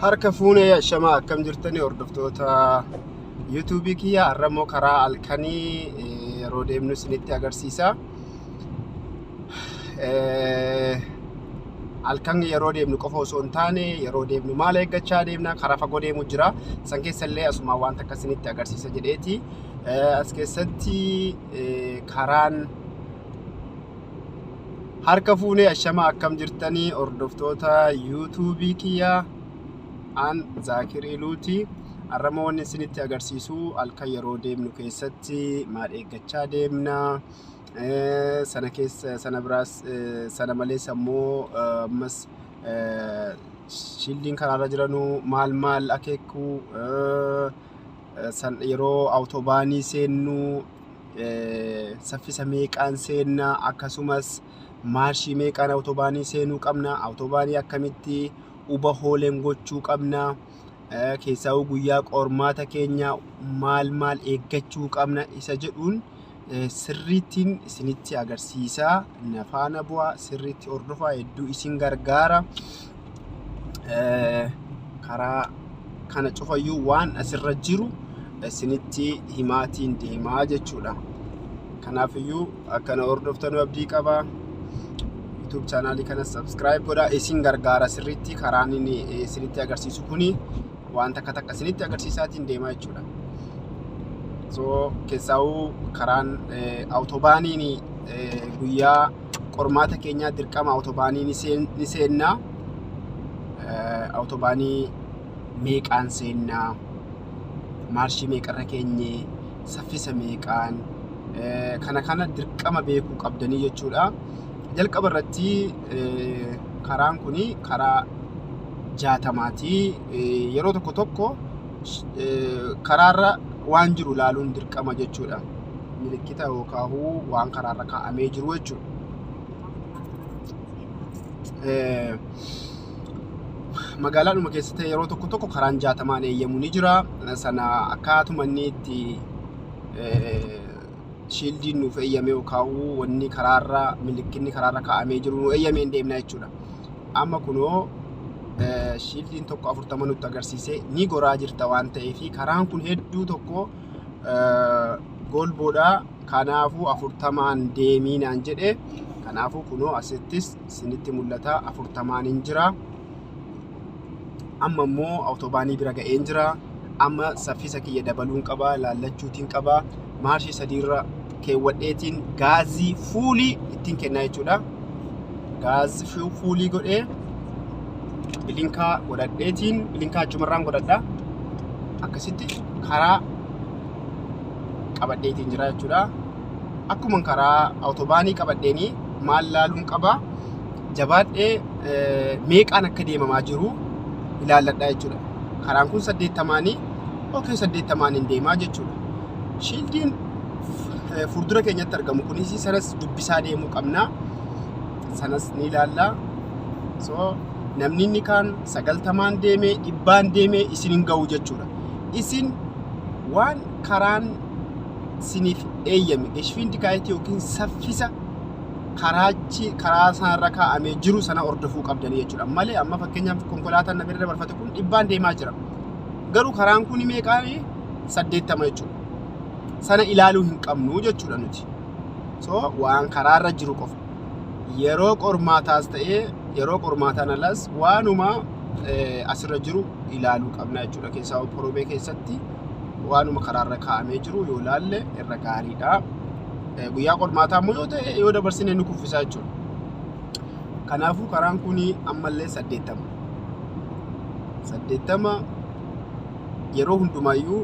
Harka fuunee ashamaa akkam jirtanii hordoftoota yuutuubii kiyya har'ammoo karaa halkanii yeroo deemnu isinitti agarsiisa. Halkan yeroo deemnu qofa osoo hin taane yeroo deemnu maal eeggachaa deemna karaa fagoo deemu jira. San keessa illee asuma waan takka isinitti agarsiisa jedheeti. As keessatti karaan harka fuunee ashamaa akkam jirtanii hordoftoota yuutuubii kiyya an Zaakir Iluuti. Har'ammoo wanni isinitti agarsiisu halkan yeroo deemnu keessatti maal eeggachaa deemna. Sana keessa sana biraas sana malees ammoo ammas shildiin karaarra jiranuu maal maal akeekuu yeroo awutobaanii seennu saffisa meeqaan seenna akkasumas maarshii meeqaan awutobaanii seenuu qabna awutobaanii akkamitti uba hooleen gochuu qabna keessaa'uu guyyaa qormaata keenya maal maal eeggachuu qabna isa jedhuun sirriittiin isinitti agarsiisaa na faana bu'aa sirriitti hordofaa hedduu isin gargaara. Karaa kana cufayyuu waan asirra jiru isinitti himaatiin deemaa jechuudha. Kanaafiyyuu akkana hordoftanuu abdii qaba. YouTube chaanaalii kana subscribe godhaa isin gargaara sirriitti karaan inni isinitti agarsiisu kuni waan takka takka isinitti agarsiisaatiin deemaa jechuudha. So keessaa'uu karaan awutobaaniin guyyaa qormaata keenyaa dirqama awutobaanii ni seenna. Awutobaanii meeqaan seennaa? Maarshii meeqarra keenye? Saffisa meeqaan? Kana kana dirqama beekuu qabdanii jechuudha. Jalqaba irratti karaan kun karaa jaatamaati. Yeroo tokko tokko karaarra waan jiru ilaaluun dirqama jechuudha. Milikkita yookaan waan karaarra kaa'amee jiru jechuudha. Magaalaadhuma keessatti yeroo tokko tokko karaan jaatamaan eeyyamu ni jira. Sana akkaatuma inni itti shiildiin nuuf eeyyame yookaan wanni karaarra milikkinni karaarra kaa'amee jiru nu eeyyamee hin deemna jechuudha. Amma kunoo shiildiin tokko 40 nutti agarsiisee ni goraa jirta waan ta'eef karaan kun hedduu tokko golboodha. Kanaafuu 40n deemii naan jedhe. Kanaafuu kunoo asittis isinitti mul'ata 40n hin jira. Amma immoo awutobaanii bira ga'een jira. Amma saffisa kiyya dabaluun qaba, laallachuutiin qaba. Maarshii sadiirra keewwadheetiin gaazii fuulii ittiin kennaa jechuudha. Gaazii fuulii godhee bilinkaa godhadheetiin bilinkaa achumarraan godhadha. Akkasitti karaa qabadheetiin jira jechuudha. Akkuma karaa awutobaanii qabadheenii maal laaluun qaba jabaadhee meeqaan akka deemamaa jiru ilaalladha jechuudha. Karaan kun 80nii okay 80n hin deemaa jechuudha. Shiildiin fuuldura keenyatti argamu kunis sanas dubbisaa deemuu qabna. Sanas ni ilaalla. So namni inni kaan 90n deemee 100n deemee isin hin ga'u jechuudha. Isin waan karaan siniif eeyyame Geschwindigkeit yookiin saffisa karaachi karaa sanarra kaa'amee jiru sana hordofuu qabdanii jechuudha. Malee amma fakkeenyaaf konkolaataan na bira dabarfate kun 100n deemaa jira. Garuu karaan kun meeqaan 80 jechuudha. Sana ilaaluu hin qabnu jechuudha nuti. So waan karaarra jiru qofa. Yeroo qormaataas ta'ee yeroo qormaataan alas waanuma asirra jiru ilaaluu qabna jechuudha. Keessaa probee keessatti waanuma karaarra kaa'amee jiru yoo ilaalle irra gaariidha. Guyyaa qormaataa immoo yoo ta'e yoo dabarsine nu kuffisaa jechuudha. Kanaafuu karaan kun ammallee 80. 80 yeroo hundumaayyuu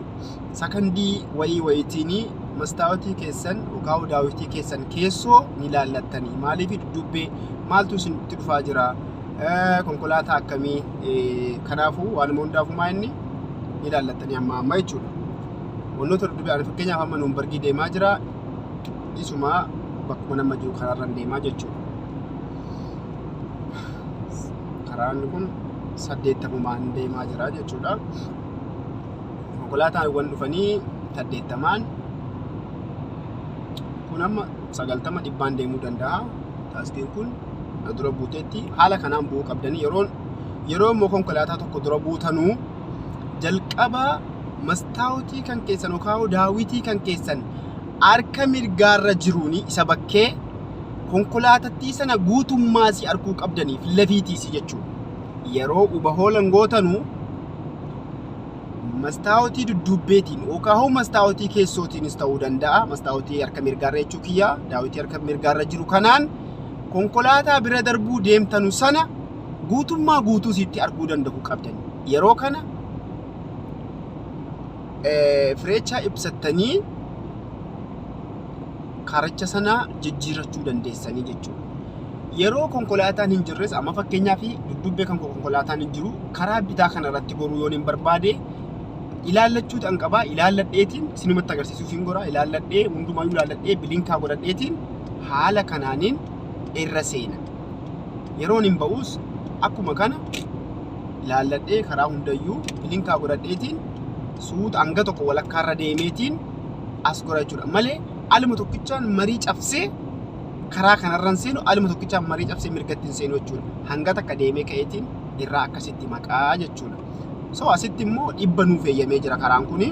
sakandii wayii wayiitiin mastaawotii keessan yookaan daawitii keessan keessoo ni ilaallattanii maaliif duddubbee maaltu isinitti dhufaa jira konkolaataa akkamii kanaafuu waanuma hundaafuu maa inni ni ilaallattanii amma amma jechuudha. Wantoota duddubbee ani fakkeenyaaf amma Nuumbargii deemaa jira isuma bakkuma nama jiru karaarra deemaa jechuudha. Karaan kun 80n deemaa jira jechuudha. Konkolaataawwan dhufanii 80n kun amma 90 100n deemuu danda'a. Taaksiin kun na dura buuteetti haala kanaan bu'uu qabdanii yeroon Yeroo immoo konkolaataa tokko dura buutanuu jalqaba mastaawotii kan keessan yookaan daawitii kan keessan harka mirgaarra jiruuni isa bakkee konkolaatattii sana guutummaasii arguu qabdaniif lafiitiisi jechuudha. Yeroo überholen gootanuu mastaawotii dudduubbeetiin yookaan mastaawotii keessootiinis ta'uu danda'a. Mastaawotii harka mirgaarra jechuu kiyya. Daawitii harka mirgaarra jiru kanaan konkolaataa bira darbuu deemtanu sana guutummaa guutuu sitti arguu danda'u qabdan. Yeroo kana fireechaa ibsattanii karicha sana jijjiirrachuu dandeessanii jechuudha. Yeroo konkolaataan hin jirres, amma fakkeenyaaf duddubbee kan konkolaataan hin jiru, karaa bitaa kanarratti goruu yoon hin barbaade ilaallachuu tan qabaa. Ilaalladheetiin isinumatti agarsiisuuf hin gora. Ilaalladhee, hundumayyuu ilaalladhee, blinker godhadheetiin haala kanaaniin irra seena. Yeroon hin ba'us akkuma kana ilaalladhee, karaa hundayyuu blinker godhadheetiin suuta hanga tokko walakkaarra deemeetiin as gora jechuudha. Malee aluma tokkichaan marii cabsee karaa kanarra hin seenu, aluma tokkichaan marii cabsee mirgatti hin seenu jechuudha. Hanga takka deemee ka'eetiin irraa akkasitti maqaa jechuudha. So asitti immoo 100 nuuf eeyyamee jira, karaan kuni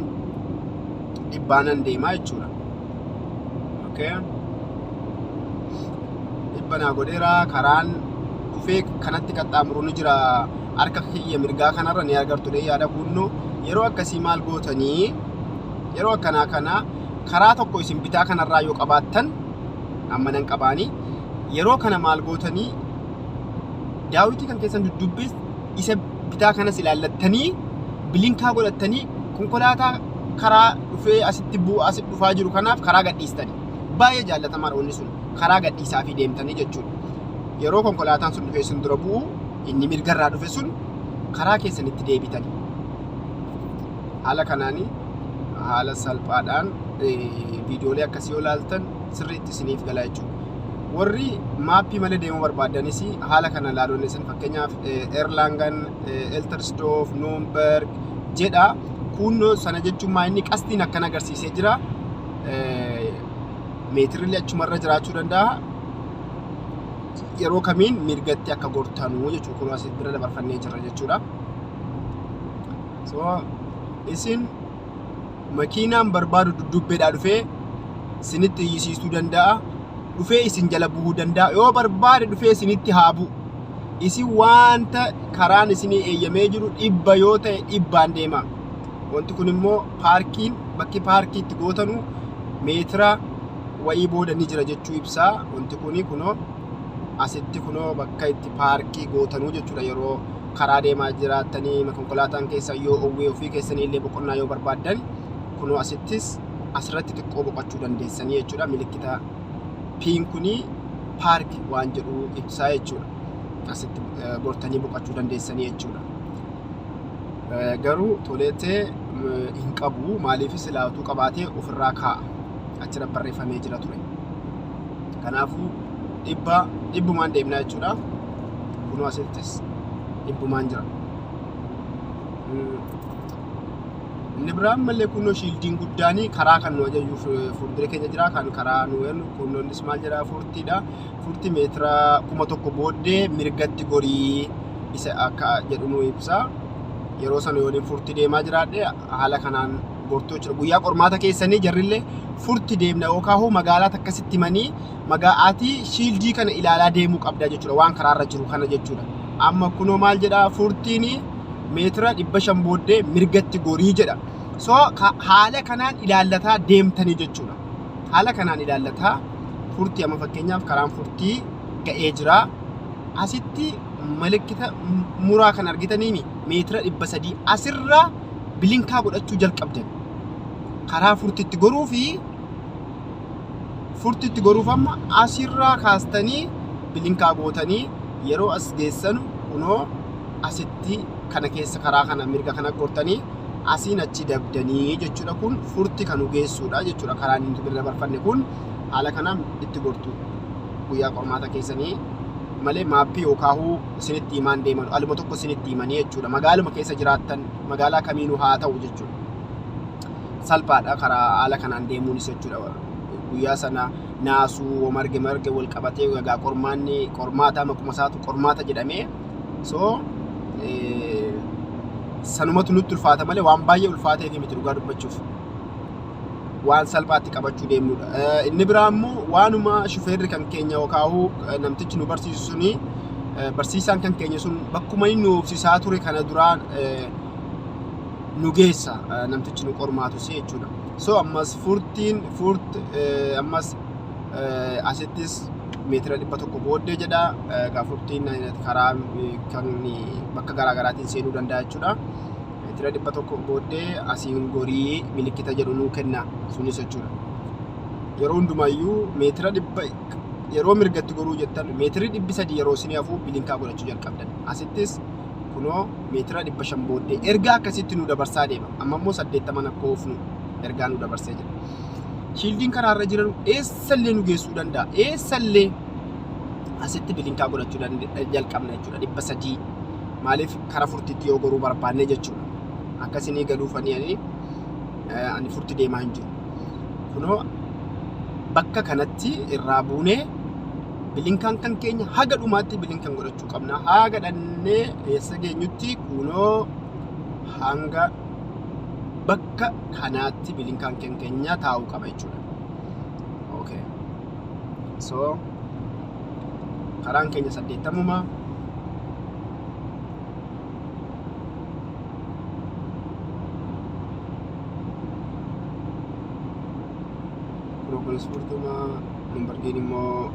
dhibbaanan deemaa jechuudha. Okay. 100 naa godheera. Karaan dhufee kanatti qaxxaamuru ni jira, harka kiyya mirgaa kanarra ni agartu yaada. Kunnoo yeroo akkasii maal gootanii? Yeroo akkanaa kana karaa tokko isin bitaa kanarraa yoo qabaattan, amma nan qabaanii, yeroo kana maal gootanii? Daawitii kan keessan duddubbis isa bitaa kanas ilaallattanii, blinker godhattanii, konkolaataa karaa dhufee asitti bu'u asitti dhufaa jiru kanaaf karaa gadhiistanii, baay'ee jaallatamaadha wanni sun, karaa gadhiisaa fi deemtanii jechuudha. Yeroo konkolaataan sun dhufee sun dura bu'u, inni mirgarraa dhufe sun karaa keessanitti deebitanii. Haala kanaanii haala salphaadhaan viidiyoolee akkasii yoo ilaaltan sirriitti isiniif gala jechuudha. Warri maappii malee deemuu barbaadanis haala kana ilaaluun isin fakkeenyaaf Erlangen, Eltersdorf, Nuremberg jedha. Kunnoo sana jechuun maa inni qastiin akkana agarsiisee jira. Meetirri achumarra jiraachuu danda'a. Yeroo kamiin mirgatti akka gortanuu jechuudha. Kun asii bira dabarfannee jirra jechuudha. So isin makiinaan barbaadu dudduubbeedhaa dhufee isinitti iyyisiisuu danda'a. Dhufee isin jala bu'uu danda'a. Yoo barbaade dhufee isinitti haa bu'u. Isin wanta karaan isinii eeyyamee jiru 100 yoo ta'e 100n deema. Wanti kun immoo paarkiin bakki paarkii itti gootanu meetira wayii booda ni jira jechuu ibsaa. Wanti kuni kunoo asitti kunoo bakka itti paarkii gootanuu jechuudha. Yeroo karaa deemaa jiraattanii konkolaataan keessa yoo owwee, ofii keessanii illee boqonnaa yoo barbaaddan, kunoo asittis asirratti xiqqoo boqochuu dandeessanii jechuudha. Milikkita piin kuni park waan jedhu ibsaa jechuudha. Asitti gortanii boqochuu dandeessanii jechuudha. Garuu toilettee hin qabu. Maaliif? Silaatuu qabaatee ofirraa kaa'a. Achirra barreeffamee jira ture. Kanaafuu 100 dhibbumaan deemnaa jechuudha. Kunoo asittis dhibbumaan jira. Inni biraan mallee kunoo Schildiin guddaan karaa kan nu ajaju fuuldura keenya jira. Kan karaa nu eenyu kunoonnis maal jedhaa? Furtiidha. Furti meetira 1000 booddee mirgatti gorii isa akka jedhu nu ibsa. Yeroo sana yoon furti deemaa jiraadhe haala kanaan gortuu jechuudha. Guyyaa qormaata keessanii jarrillee furti deemna yookaan hoo magaalaa takkasitti himanii magaalaatii Schildii kana ilaalaa deemuu qabda jechuudha. Waan karaarra jiru kana jechuudha. Amma kunoo maal jedhaa? Furtiin meetira 500 booddee mirgatti gorii jedha. So haala kanaan ilaallataa deemtanii jechuudha. Haala kanaan ilaallataa furtii, amma fakkeenyaaf karaan furtii ga'ee jira. Asitti milikkita muraa kan argitaniimi meetira 300 asirraa blinker godhachuu jalqabdan. Karaa furtitti goruu fi furtitti goruuf amma asirraa kaastanii blinker gootanii yeroo as geessanu, kunoo asitti kana keessa karaa kana mirga kana gortanii asiin achi dabdanii jechuudha. Kun furti kan nu geessuudha jechuudha. Karaan inni bira dabarfanne kun haala kanaan itti gortu guyyaa qormaata keessanii malee maappii yookaan isinitti himaan deeman aluma tokko isinitti himanii jechuudha. Magaaluma keessa jiraattan, magaalaa kamiinuu haa ta'u jechuudha. Salphaadha karaa haala kanaan deemuunis jechuudha. Guyyaa sana naasuu marge marge wal qabatee egaa qormaanni qormaata maquma isaatu qormaata jedhamee. So Sanumatu nutti ulfaata malee waan baay'ee ulfaateef miti dhugaa dubbachuuf. Waan salphaatti qabachuu deemnudha. Inni biraa immoo waanuma shufeerri kan keenya yookaan namtichi nu barsiisu suni, barsiisaan kan keenya sun bakkuma inni nu oofsisaa ture kana duraan nu geessa namtichi nu qormaatus jechuudha. So ammas furtiin furt ammas asittis meetira 100 booddee jedha. Egaa furtiin karaa kan bakka garaa garaatiin seenuu danda'a jechuudha. Meetira 100 booddee asiin gorii milikkita jedhu nuu kenna sunis jechuudha. Yeroo hundumayyuu meetira dhibba yeroo mirgatti goruu jettan meetirri 300 yeroo isin hafu bilinkaa godhachuu jalqabdan. Asittis kunoo meetira 500 booddee ergaa akkasitti nu dabarsaa deema. Amma immoo 80 akka oofnu ergaa nu dabarsee jira. Shiildiin karaarra jiran eessallee nu geessuu danda'a. Eessallee asitti bilinkaa godhachuu jalqabna jechuudha. 300 maaliif kara furtiitti yoo goruu barbaanne jechuudha. Akkasinii galuufanii ani furti deemaa hin jiru. Kunoo bakka kanatti irraa buunee bilinkaan kan keenya haga dhumaatti bilinkan godhachuu qabna. Haga dhannee eessa geenyutti? Kunoo hanga bakka kanaatti bilinkaan kan keenya taa'uu qaba jechuudha. Okay. So karaan keenya 80. Kunoo kunis furtuma Numbargiin immoo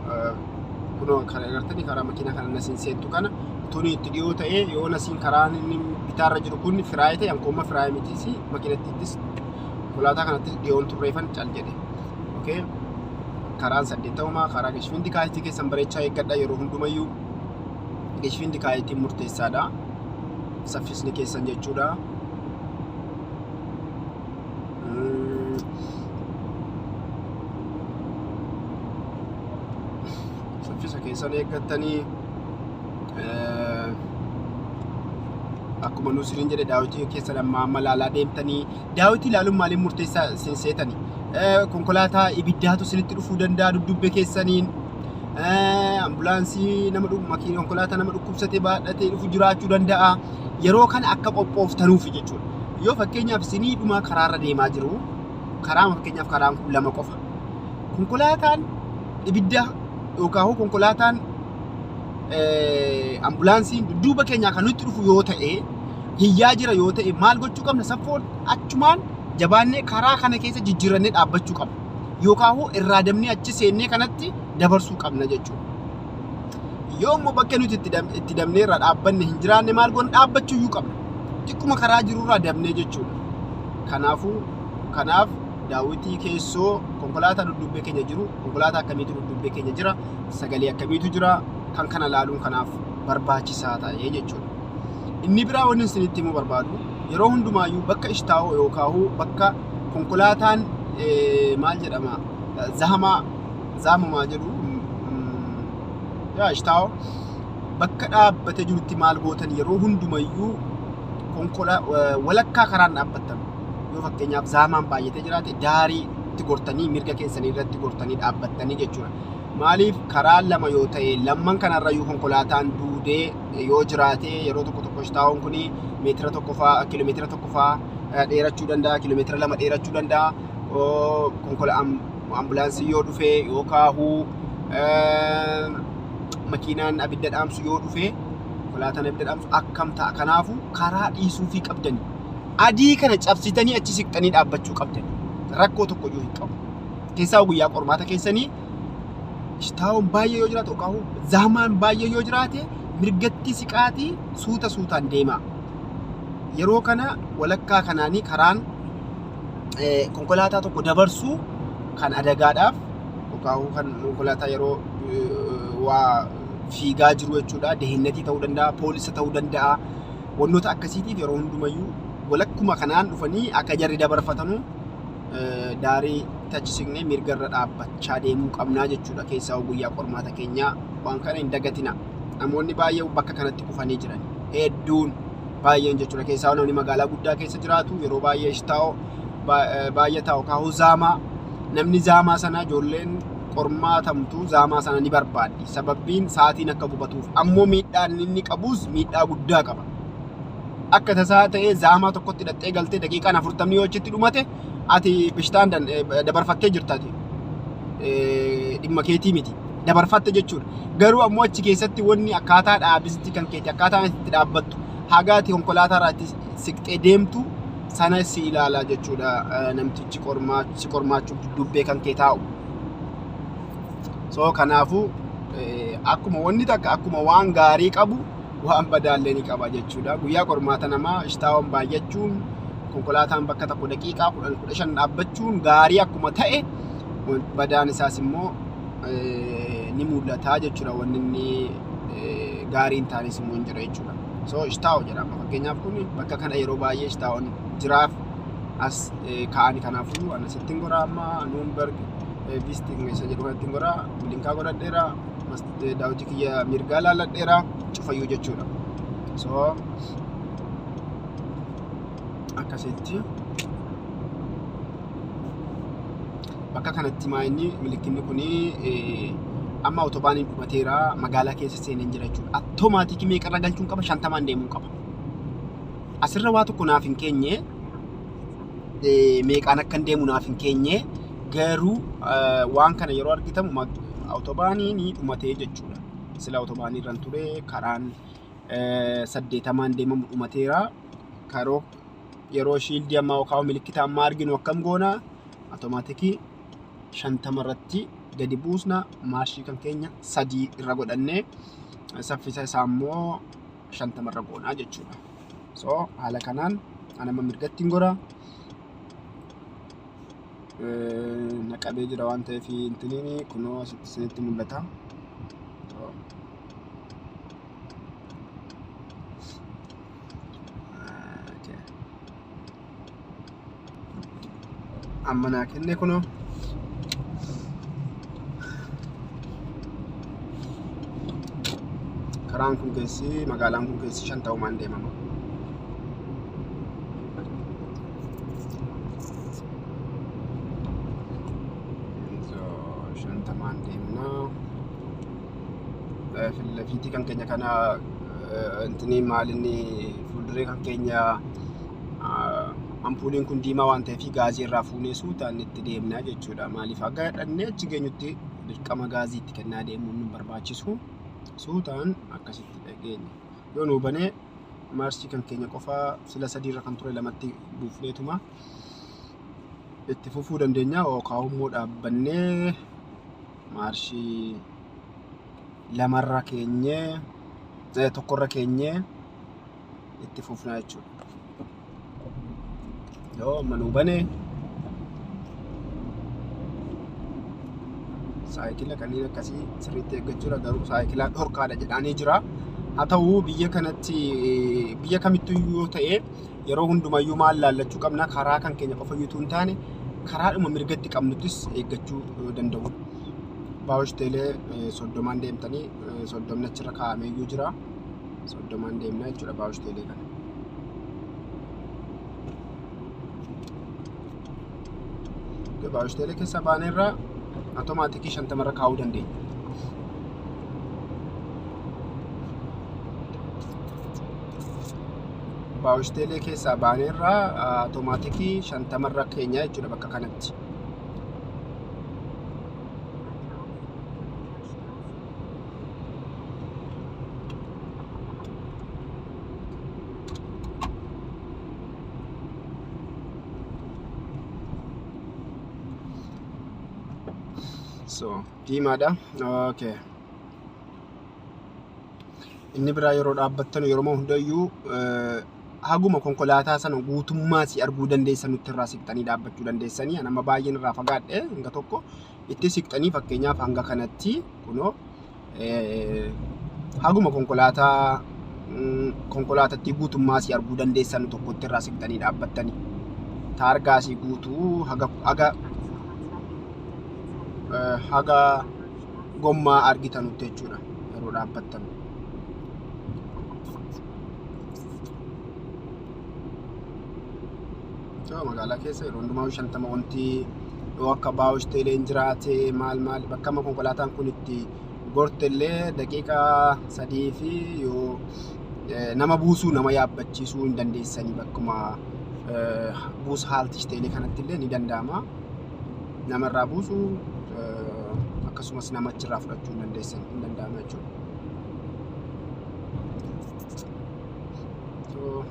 kunoo kan agartanii karaa makiinaa kana nasiin seentu kana utuu itti dhiyoo ta'ee yoo nasiin karaan inni bitaarra jiru kun firaayee ta'e ankoomma firaayee mitiis makiinattiittis konkolaataa kanatti dhiyoon turreefan cal jedhe. Okay. Karaan 80 karaa Geschwindigkeit keessan bareechaa eeggadha. Yeroo hundumayyuu Geschwindigkeitiin murteessaadha. Saffisni keessan jechuudha. Saffisa keessan eeggattanii akkuma nu isiniin jedhe daawwitii keessan amma amma ilaalaa deemtanii. Daawwitii ilaaluun maaliin murteessaa isin seetani? Konkolaataa ibiddaatu isinitti dhufuu danda'a duddubbee keessaniin. Ambulaansii nama makiina konkolaataa nama dhukkubsatee baadhatee dhufu jiraachuu danda'a. Yeroo kana akka qophooftanuuf jechuudha. Yoo fakkeenyaaf isinii dhumaa karaarra deemaa jiru, karaa fakkeenyaaf karaan kun lama qofa. Konkolaataan ibidda yookaan konkolaataan ambulaansiin dudduuba keenyaa kan nutti dhufu yoo ta'e, hiyyaa jira yoo ta'e, maal gochuu qabna? Saffoon achumaan jabaannee karaa kana keessa jijjiirannee dhaabbachuu qabna. Yookaan irraa dabnee achi seennee kanatti dabarsuu qabna jechuudha. Yoo immoo bakka nuti itti dabnee irraa dhaabbanne hin jiraanne, maal goona? Dhaabbachuu iyyuu qabna. Xiqquma karaa jirurraa dabnee jechuudha. Kanaafuu kanaaf daawwitii keessoo konkolaataa duddubbee keenya jiru, konkolaataa akkamiitu duddubbee keenya jira, sagalee akkamiitu jira, kan kana laaluun kanaaf barbaachisaa ta'e jechuudha. Inni biraa wanni isinitti himuu barbaadu, yeroo hundumaayyuu bakka ishtaa'oo yookaan bakka konkolaataan maal jedhama, zahamaa zaamumaa jedhu yaa ishtaa'oo bakka dhaabbatee jirutti maal gootan? Yeroo hundumayyuu walakkaa karaan dhaabbattan. Yoo fakkeenyaaf zaamaan baay'atee jiraate, daarii itti gortanii mirga keessanii irratti gortanii dhaabbattanii jechuudha. Maaliif? Karaa lama yoo ta'e, lamman kanarrayyuu konkolaataan duudee yoo jiraate, yeroo tokko tokko ishtaa'oon kun meetira tokko fa'aa, kiiloomeetira tokko fa'aa dheerachuu danda'a, kiiloomeetira 2 dheerachuu danda'a. Ambulaansii yoo dhufe yookaahuu makiinaan abidda dhaamsu yoo dhufe, konkolaataan abidda dhaamsu akkam ta'a? Kanaafuu karaa dhiisuufii qabdani. Adii kana cabsitanii achi siqxanii dhaabbachuu qabdani. Rakkoo tokko iyyuu hin qabu. Keessaa guyyaa qormaata keessanii ishtaa'oon baay'ee yoo jiraate yookaan zaamaan baay'ee yoo jiraate, mirgatti siqaatii suuta suutaan deemaa. Yeroo kana walakkaa kanaanii karaan konkolaataa tokko dabarsuu kan adagaadhaaf yookaan kan konkolaataa yeroo waa fiigaa jiru jechuudha. Dehennatii ta'uu danda'a, poolisa ta'uu danda'a. Wantoota akkasiitiif yeroo hundumayyuu walakkuma kanaan dhufanii akka jarri dabarfatanu daarii achi siqnee mirga irra dhaabbachaa deemuu qabnaa jechuudha. Keessaa guyyaa qormaata keenyaa waan kana hin dagatina. Namoonni baay'ee bakka kanatti kufanii jiran hedduun baay'een jechuudha. Keessaa namni magaalaa guddaa keessa jiraatu yeroo baay'ee ishtaa'oo baay'ataa yookaan zaamaa, namni zaamaa sana ijoolleen qormaatamtu zaamaa sana ni barbaaddi. Sababbiin sa'aatiin akka gubatuuf. Ammoo miidhaan inni qabus miidhaa guddaa qaba. Akka tasaa ta'ee zaamaa tokkotti hidhattee galtee daqiiqaan 40 yoo achitti dhumate, ati bishtaan dabarfattee jirtaati. Dhimma keetii miti. Dabarfatte jechuudha. Garuu ammoo achi keessatti wanni akkaataa dhaabisti kan keeti, akkaataa itti dhaabbattu, haga ati konkolaataa irraa itti siqxee deemtu sana si ilaala jechuudha, namtichi si qormaachuuf duddubbee kan kee taa'u. So kanaafuu akkuma wanni takka akkuma waan gaarii qabu waan badaallee ni qaba jechuudha. Guyyaa qormaata namaa Stau'n baay'achuun, konkolaataan bakka tokko daqiiqaa 10 15 dhaabbachuun gaarii akkuma ta'e, badaan isaas immoo ni mul'ata jechuudha. Wanni inni gaarii hin taanes immoo hin jira jechuudha. So Stau jedhama. Fakkeenyaaf kun bakka kana yeroo baay'ee Stau'n jiraaf as kaa'ani. Kanaafuu ana asitti hin goraa, amma Nürnberg Wisting isa jedhu kanatti hin goraa, Blinker godhadheera, daawwitii kiyya mirgaa laalladheera cufayyuu jechuudha. So akkasitti bakka kanatti maa inni milikinni kuni amma Autobahniin dhumateera, magaalaa keessa seeneen jira jechuudha. Automaatikii meeqarra galchuun qaba? 50n deemuu qaba. Asirra waa tokko naaf hin keenye, meeqaan akkan deemu naaf hin keenye, garuu waan kana yeroo argitamu Autobahniin dhumatee jechuudha. Sila Autobahnii irran ture, karaan 80n deemamu dhumateera. Karoo yeroo Schildii ammaa yookaan milikkita ammaa arginu akkam goona? Automaatikii 50 irratti gadi buusna, maarshii kan keenya 3 irra godhannee saffisa isaa immoo 50 irra goonaa jechuudha. So haala kanaan anama mirgatti hin gora. Na qabee jira waan ta'eef intiniin kunoo asitti isinitti mul'ata. So, okay. Amma naa kenne kunoo. Karaan kun keessi, magaalaan kun keessi 50n deemama. So, 50n deemna. Fiitii kan keenya kana intini maalinni fuulduree kan keenya ampuuliin kun diimaa waan ta'eef gaazii irraa fuunee suutaan itti deemna jechuudha. Maaliif, akka dhannee achi geenyutti dirqama gaazii itti kennaa deemuun nu barbaachisu. Suutaan akkasitti dhageenya. Yoo nu banee maarshii kan keenya qofaa sila sadiirra kan ture lamatti buufneetuma itti fufuu dandeenya, yookaan immoo dhaabbannee maarshii lamarra keenyee, tokkorra keenyee itti fufnaa jechuudha. Yoo amma nu banee saayikila kanneen akkasii sirriitti eeggachuudha, garuu saayikilaan dhorkaadha jedhaanii jira. Haa ta'u, biyya kanatti biyya kamittuu yoo ta'e yeroo hundumayyuu maal laallachuu qabna? Karaa kan keenya qofa iyyuu hin taane, karaadhuma mirgatti qabnuttis eeggachuu danda'u. Baustelle 30n deemtanii, 30ni achirra kaa'amee iyyuu jira. 30n deemna jechuudha Baustelle kana. Baustelle keessa baaneerra automaatikii 50rra kaa'uu dandeenya. Baustelle keessaa baaneerra automaatikii 50rra keenya jechuudha bakka kanatti. Weiter auf Friedrichstraße. So diimaadha. Okay. Inni biraa yeroo dhaabbattan yeroo hundayyuu haguma konkolaataa sana guutummaa si arguu dandeessan nutti irraa siqxanii dhaabbachuu dandeessanii. Ani amma baay'een irraa fagaadhe, hanga tokko itti siqxanii, fakkeenyaaf hanga kanatti kunoo haguma konkolaatatti guutummaa si arguu dandeessan tokkotti irraa siqxanii dhaabbattanii. Taargaasii guutuu haga haga 1,2 Kilometer haga gommaa argitanutti jechuudha yeroo dhaabbattan. So, magaalaa keessa yeroo hundumaa 50 wanti yoo akka Baustelleen jiraate maal maal, bakka amma konkolaataan kun itti gorte illee daqiiqaa 3 fi yoo Nama buusuu, nama yaabbachiisuu hin dandeessanii bakkuma Bushaltestelle kanatti illee ni danda'ama. Namarraa buusuu, akkasumas nama achirraa fudhachuu hin dandeessan, hin danda'ama jechuudha. So,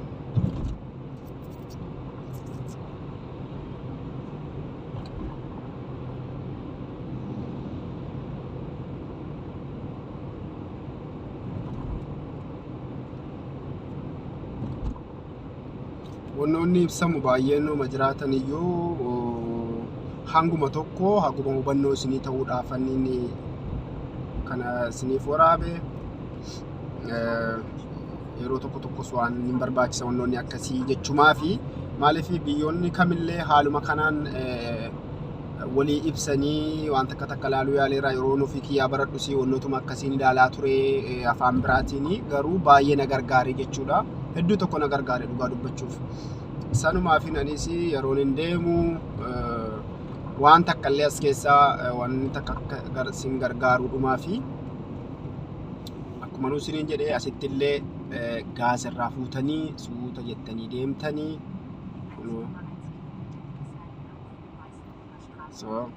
wannoonni ibsamu baay'een numa jiraatan iyyuu, hanguma tokko haguma hubannoo isinii ta'uudhaaf inni kana isiniif waraabe. Yeroo tokko tokkos waan hin barbaachisa wannoonni akkasii jechumaa fi maaliif biyyoonni kamillee haaluma kanaan walii ibsanii waan takka takka ilaaluu yaaleera. Yeroo nufi kiyyaa baradhus wannootuma akkasiin ilaalaa ture afaan biraatiin, garuu baay'ee na gargaare jechuudha. Hedduu tokko na gargaare dhugaa dubbachuuf. Sanumaaf anis yeroon hin deemu waan takka illee as keessaa waan takka akka isin gargaaruudhumaa fi akkuma nu isiniin jedhee asitti illee gaazarraa fuutanii suuta jettanii deemtanii kunoo. So,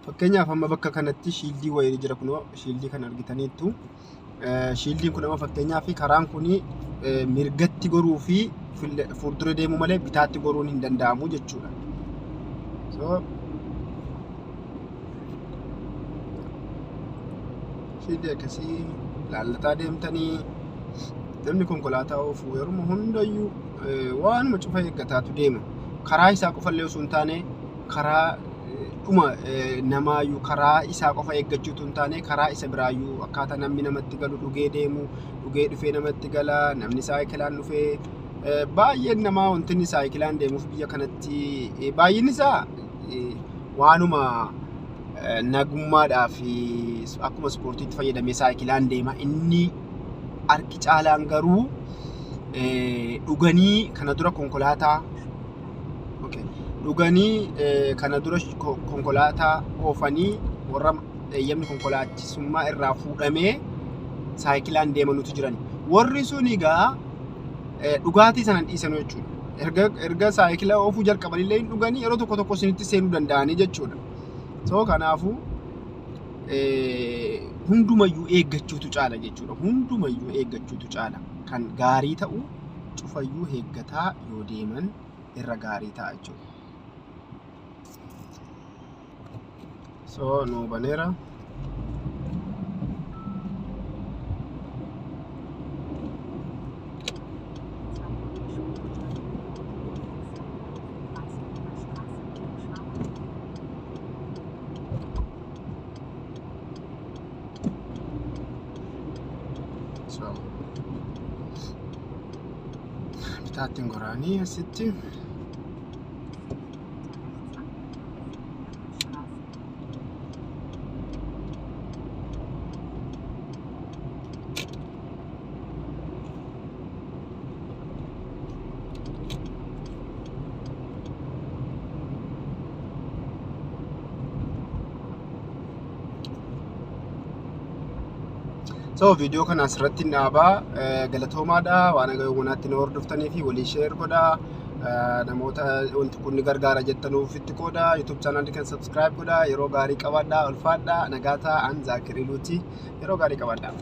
fakkeenyaaf amma bakka kanatti Schildii wayii jira, kunoo Schildii kana argitaniittu. Schildiin kun amma fakkeenyaaf karaan kun mirgatti goruu fi fuuldura deemuu malee bitaatti goruun hin danda'amu jechuudha. So, Schildii akkasii laallataa deemtanii namni konkolaataa oofu yeruma hundayyuu waanuma cufa eeggataatu deema. Karaa isaa qofallee osoo hin taane, karaa dhuma namaayyuu, karaa isaa qofa eeggachuutu hin taane, karaa isa biraayyuu akkaataa namni namatti galu, dhugee deemu, dhugee dhufee namatti gala, namni saayikilaan dhufee, baay'een namaa wanti inni saayikilaan deemuuf biyya kanatti baay'inni isaa waanuma nagummaadhaa fi akkuma ispoortiitti fayyadamee saayikilaan deema. Inni harki caalaan garuu dhuganii kana dura konkolaataa, okay, dhuganii kana dura konkolaataa oofanii warra eeyyamni konkolaachisummaa irraa fuudhamee saayikilaan deemanutu jiran. Warri sun egaa dhugaatii sana dhiisanu jechuudha. Erga saayikila oofuu jalqabanillee hin dhuganii yeroo tokko tokko isinitti seenuu danda'anii jechuudha. So kanaafuu hundumayyuu eeggachuutu caala jechuudha. Hundumayyuu eeggachuutu caala. Kan gaarii ta'u cufayyuu eeggataa yoo deeman irra gaarii ta'a jechuudha. So nu baneera. Straße So bitaatti hin goraanii asitti. Straße. So viidiyoo kana asirratti hin dhaabaa. Galatoomaadha waan haga yoomanaatti nu hordoftanii fi walii share godhaa. Namoota wanti kun ni gargaara jettanuuf itti qoodaa. YouTube channelii kan subscribe godhaa. Yeroo gaarii qabaadhaa. Ulfaadhaa. Nagaa ta'aa. An Zaakir Iluuti. Yeroo gaarii qabaadhaa.